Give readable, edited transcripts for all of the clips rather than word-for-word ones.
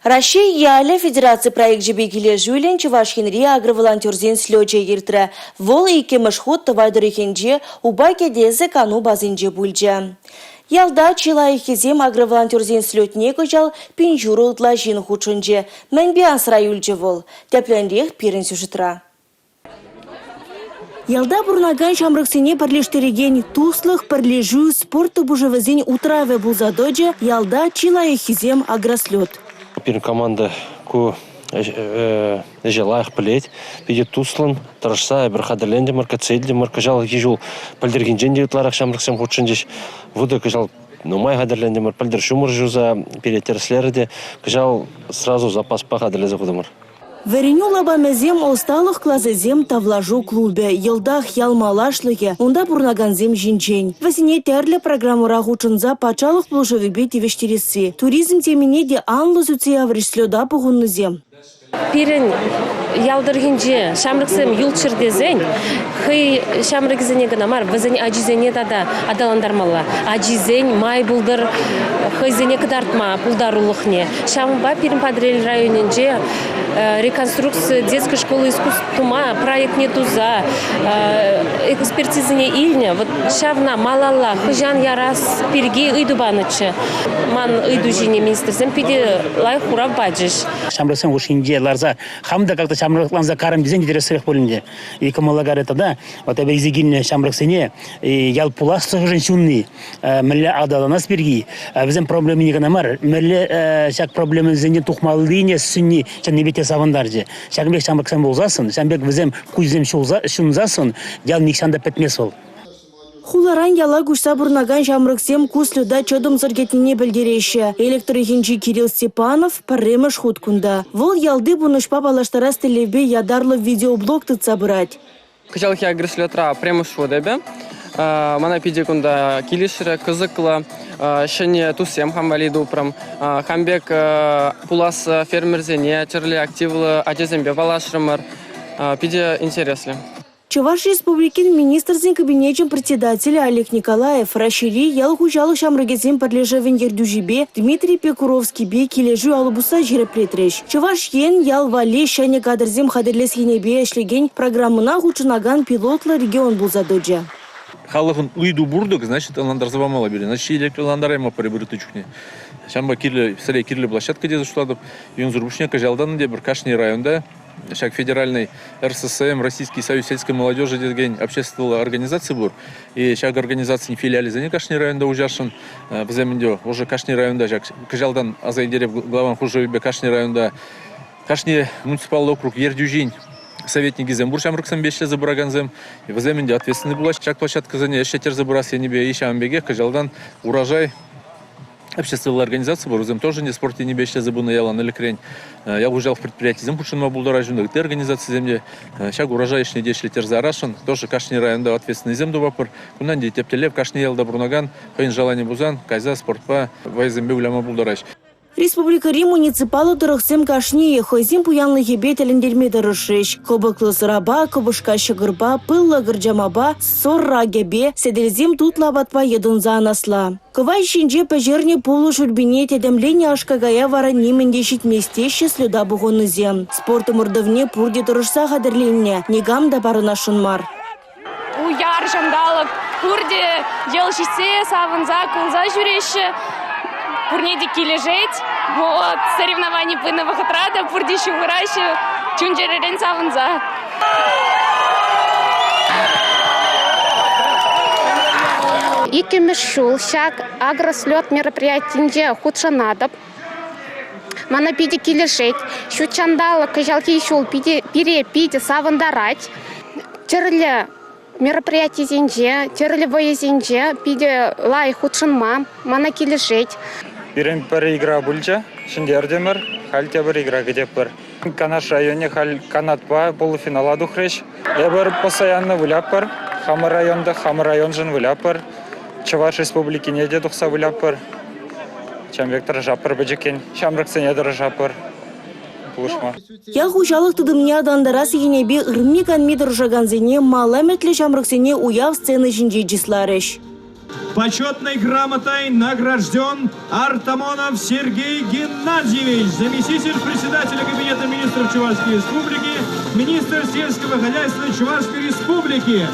Раҫҫей ялӗ федераци проекчӗпе килӗшӳллӗн Чӑваш Енри агроволонтерсен слечӗ иртрӗ. Вӑл иккӗмӗш хут Тӑвай тӑрӑхӗнче Упа кӗтесӗ кану базинче пулчӗ. Ялта чи лайӑххисем агроволонтерсен слетне кӑҫал 1500 ытла ҫын хутшӑнчӗ. Мӗнпе асра юлчӗ вӑл? Тӗплӗнрех пирӗн сюжетра. Ялта пурӑнакан ҫамрӑксене пӗрлештерекен туслӑх, пӗрлешӳ, спорт тупӑшӑвӗсен утравӗ пулса тӑчӗ ялта чи лайӑххисем агрослет. Пирӗн команда ку ӗҫе лайӑх пӗлет. Питӗ туслӑн тӑрӑшса эпир хатӗрлентӗмӗр, кӗтсе илтӗмӗр. Кӑҫалхи ҫул пӗлтӗрхинчен те ытларах ҫамрӑксем хутшӑнчӗҫ. Вутӑ кӑҫал нумай хатӗрлентӗмӗр. Пӗлтӗр ҫумӑр ҫуса пире тӗрӗслерӗ те кӑҫал сразу запаспа хатӗрлесе хутӑмӑр. Вӗренӳ лапамӗсем, ӑсталӑх класӗсем, тавлашу клубӗ – йӑлтах ял малашлӑхӗ, унта пурӑнакансем ҫинчен. Вӗсене тӗрлӗ программӑра хутшӑнса патшалӑх пулӑшӑвӗпе тивӗҫтересси. Туризм темине те анлӑ сӳтсе яврӗҫ слета пухӑннисем. Пирӗн ял тӑрӑхӗнче ҫамрӑксем юлччӑр тесен хӑй ҫамрӑкӗсене кӑна мар, вӗсен ачисене тата аталантармалла. Ачисен май пултӑр хӑйсене кӑтартма пултарулӑхне. Ҫавӑнпа пирӗн Патӑрьел районӗнче реконструкция детской школы искусств тума проектне туса экспертизине илнӗ. Вот ҫавна малалла хӑҫан ярас пирки ыйту панӑччӗ. Ман ыйту ҫине министрсем питӗ лайӑх хурав пачӗҫ. Ҫамрӑксем хушшинче ларса хам та как-то ҫамрӑкланса карӑм тесен те тӗрӗсрех пуль ӗнтӗ. И кӑмӑла карӗ тата вот эпӗ илсе килнӗ ҫамрӑксене ял пуласлӑхӗшӗн ҫунни мӗнле аталанас пирки вӗсен проблемине кӑна мар, мӗнле ҫак проблемӑсене тухмаллине сӗнни чӑннипе те савӑнтарчӗ. Ҫакӑн пек ҫамрӑксем пулсассӑн, ҫавӑн пек вӗсем куҫсем ҫунсассӑн ял нихҫан та пӗтмест вӑл. Хуларан яла куҫса пурӑнакан ҫамрӑксем ку слета чӑтӑмсӑр кӗтнине пӗлтереҫҫӗ. Элӗк тӑрӑхӗнчи Кирилл Степанов пӗрремӗш хут кунта. Вӑл ялти пурнӑҫпа паллаштарас тӗллевпе ятарлӑ видеоблог тытса пырать. Кӑҫалхи агрослетра пӗрремӗш хут эпӗ. Мана питӗ кунта килӗшрӗ, кӑсӑклӑ. Ҫӗнӗ туссем хам валли тупрӑм. Хам пек пулас фермерсене, тӗрлӗ активлӑ ачасемпе паллашрӑмӑр. Питӗ интереслӗ. Чӑваш Республикин Министрсен Кабинечӗн Председателӗ Олег Николаев Раҫҫейри ял хуҫалӑх ҫамрӑкӗсен пӗрлешӗвӗн ертӳҫипе Дмитрий Пекуровскипе килӗшӳ алӑ пусса ҫирӗплетрӗҫ. Чӑваш Ен ял валли ҫӗнӗ кадрсем хатӗрлес енӗпе ӗҫлекен программӑна хутшӑнакан пилотлӑ регион пулса тӑчӗ. Халӑхӑн ыйту пур-тӑк, значит, ӑнлантарса памалла пире. Значит, ҫителӗклӗ ӑнлантараймастпӑр эпир ытти чухне. Ҫавӑнпа кирлӗ, сӗре кирлӗ площадка тесе шутлатӑп. Юнсӑр пуҫне кӑҫалтан тепӗр кашни районта ҫак федеральный РССМ, Российский союз сельской молодежи текен обществӑллӑ организаци пур. И ҫак организацин филиалӗсене кашни районта уҫасшӑн. Вӗсем ӗнтӗ уже кашни районта ҫак кӑҫалтан аса илтереп главан хушӑвӗпе кашни районта кашни муниципаллӑ округ ертӳҫин советникӗсем пур ҫамрӑксемпе ӗҫлесе пыракансем. Вӗсем ӗнтӗ ответственный пулаҫҫӗ ҫак площадкӑсене ӗҫлеттерсе пырас енӗпе. И ҫавӑн пекех кӑҫалтан урожай обществӑлла организаци пур, вӗсем тоже спорт енӗпе ӗҫлесе пынӑ ялан ӗлӗкрен. Ял хуҫалӑх предприятисем хутшӑнма пултараҫҫӗ, унта ытти организацисем те. Ҫак урожай ӗҫне те ӗҫлеттерсе ярасшӑн. Тоже кашни районта ответственныйсем тупатпӑр. Кунтан те тӗп тӗллев кашни ялта пурӑнакан хӑйӗн желани пулсан кайса спортпа вӑйӑсемпе выляма пултараҫ. Республикӑри муниципаллӑ тӑрӑхсем кашнийӗ хӑйсен пуянлӑхӗпе тӗлӗнтерме тӑрӑшрӗҫ. Кӑпӑклӑ сӑрапа, кӑпӑшка ҫӑкӑрпа, пыллӑ кӑрчамапа, сӑр ракӗпе, сӗтелсем тутлӑ апатпа йӑтӑнса анасла. Кӑвайт ҫинче пӗҫернӗ пулӑ шӳрпине тӗтӗмленӗ аш-какая вара нимӗн те ҫитмест теҫҫӗ слета пухӑннисем. Спорт ӑмӑртӑвне пурте тӑрӑшса хатӗрленнӗ, никам та парӑнасшӑн мар. Уяр ҫанталӑк, пурте йӑл ҫитсе, савӑнса, кулса ҫӳреҫҫӗ. Пурне те килӗшет. Вот, соревновани пынӑ вӑхӑтра та пурте ҫывӑраҫҫӗ, чун-чӗререн савӑнса. Иккӗмӗш ҫул ҫак агрослет мероприятинче хутшӑнатӑп. Мана питӗ килӗшет. Ҫут ҫанталӑк кӑҫалхи ҫул пире питӗ савӑнтарать. Тӗрлӗ мероприятисенче, тӗрлӗ вӑйӑсенче питӗ лайӑх хутшӑнма мана килӗшет. Пирӗн пӗр игра пулчӗ, ҫӗнтертӗмӗр, халь тепӗр игра кӗтетпӗр. Канаш районӗ халь канатпа полуфинала тухрӗҫ. Эпир постоянно вылятпӑр. Хамӑр районта, хамӑр районшӑн вылятпӑр. Чӑваш Республикине те тухса вылятпӑр. Ҫавӑн пек тӑрӑшатпӑр пӗчӗккӗн. Ҫамрӑксене тӑрӑшатпӑр пулӑшма. Ял хуҫалӑх тытӑмне аталантарас енӗпе ырми-канми тӑрӑшакансене, мал ӗмӗтлӗ ҫамрӑксене уяв сцени ҫинче чысларӗҫ. Почетной грамотой награжден Артамонов Сергей Геннадьевич, заместитель председателя Кабинета министров Чувашской Республики, министр сельского хозяйства Чувашской Республики.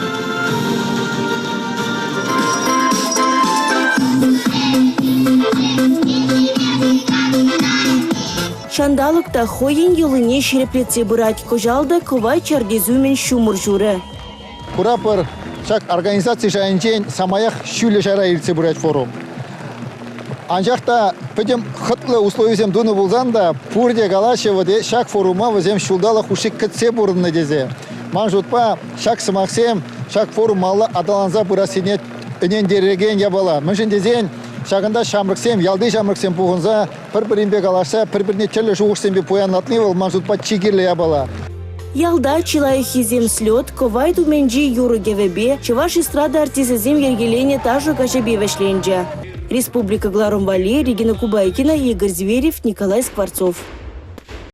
Ҫанталӑк та хӑйӗн йӑлине ҫирӗплетсе пырать. Кӑҫал та кӑвайт чӗртес умӗн ҫумӑр ҫурӗ. Куратпӑр, ҫак организаци шайӗнчен самаях ҫӳллӗ шайра иртсе пырать форум. Анчах та пӗтӗм хӑтлӑ условисем тунӑ пулсан та пурте калаҫҫӗ вот ҫак форума вӗсем ҫулталӑк хушши кӗтсе пурӑннӑ тесе. Ман шутпа, ҫак сӑмахсем ҫак форум малалла аталанса пырассине ӗнентерекен япала. Мӗншӗн тесен ҫакӑнта ҫамрӑксем, ялти ҫамрӑксем пухӑнса пӗр-пӗринпе калаҫса пӗр-пӗрне тӗрлӗ шухӑшсемпе пуянлатни вӑл ман шутпа чи кирлӗ япала. Ялта чи лайӑххисем слет, кӑвайт умӗнчи юрӑ-кӗвӗпе, чӑваш эстрада артисчӗсем йӗркеленӗ ташӑ каҫӗпе вӗҫленчӗ. Республика кӑларӑм валли Регина Кубайкина, Игорь Зверев, Николай Скворцов.